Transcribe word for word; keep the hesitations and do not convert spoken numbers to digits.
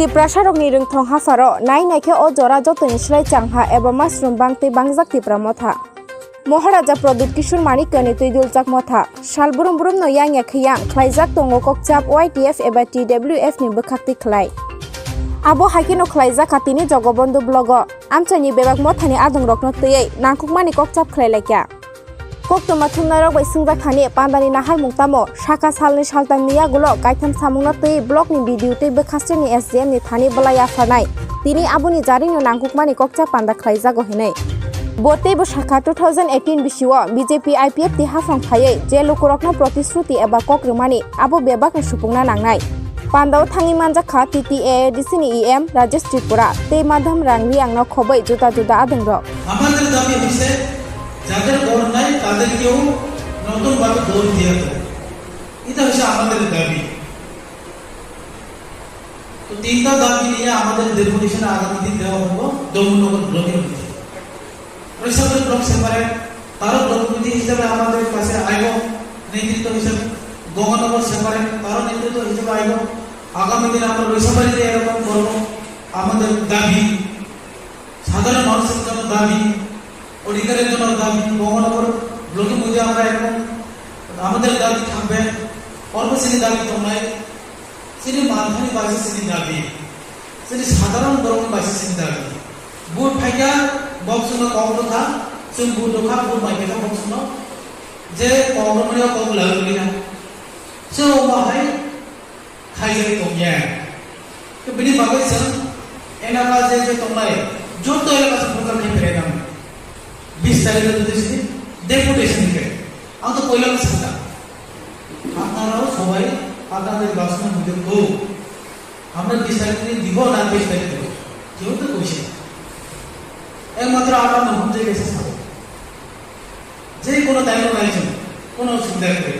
Tiprasarokni rwngthong hapharo nai naikhe o jora jotoni slai changha eba masrum bangtwi bangjak Tipra Motha. Moharaja Pradyut Kishore Manikyani twi duljak Motha. Sal brum brumno yang ya khe yang khlaijak tongo kokchap Y T F eba T W F ni bwkhaktwi khlai. Abo haikheno khlaijak kha tini Jogobondhu blogo. Amchaini bebak Mothani adongrokno twiwi nangkukmani kokchap khlai laikha. Koktwma thumnairok bai swngjak thani pandani naharmung tamo? Sakha salni saltamni yagulo kaitham samungno twi blockni B D O tei bwkhasteni S D M ni thani bwlai yapharnai. Tini aboni jarino nangkukmani kokchap panda khlaijago hinwi. Bo teibo sakha two thousand eighteen bisio B J P I P F T haphang phaiwi je lukurokno protishruti eba kok rwmani abo bebakno supungna nangnai. Pandao thangwi manjak kha T T A A D C ni E M Rajesh Tripura tei Madham Rang Riangno khobwi juda juda adongrok. আমাদের দাবি হচ্ছে যাদের ঘর নাই তাদেরকেও নতুনভাবে ঘর দিয়ে দেয়। এটা হচ্ছে আমাদের দাবি। তো তিনটা দাবি নিয়ে আমাদের ডেপুটেশন আগামী দিন দেওয়া হলো দমননগর ব্লকের মধ্যে। রৈশাবাড়ি ব্লক সেপারেট, তারও ব্লক কমিটি হিসাবে আমাদের কাছে আইব, নেতৃত্ব হিসাবে। গঙ্গানগর সেপারেট, তারও নেতৃত্ব হিসাবে আইব। আগামী দিনে আমরা রৈশাবাড়িতে এরকম করব। আমাদের দাবি, সাধারণ মানুষের জন্য দাবি, অধিকারের জন্য দাবি। গঙ্গানগর ব্লকের মধ্যে আমরা এখন আমাদের দাবি থাকবে, অল্প শ্রেণীর দাবি তো নাই, শ্রেণী মাঝারি বাসী শ্রেণীর দাবি, শ্রেণী সাধারণ বর্গের বাসী শ্রেণীর দাবি। ভোট ফাইকা বক্সনো কম রোখা, চুম ভোট রোখা, ভোট মাইকা বক্সনো যে কম রোখা কম লাগু না, সে ও বাহাই খাইজাই কমিয়া। তো বিনি বাগৈ সাং এলাকা যে যে তোমরাই যত এলাকা সে প্রকার খাই ফেরাই নাম বিশ তারিখে যদি শুনি ডেপুটেশন দিকে। আমি তো কইলাম সেটা। আপনারাও সবাই আপনাদের বাসনের মধ্যে গো। আমরা বিশ তারিখ দিন দিব না বিশ তারিখ দিব। কেউ তো কইছে না। একমাত্র আমার মধ্যে গেছে সব। যে কোনো টাইমে পাইছেন, কোনো অসুবিধা নেই।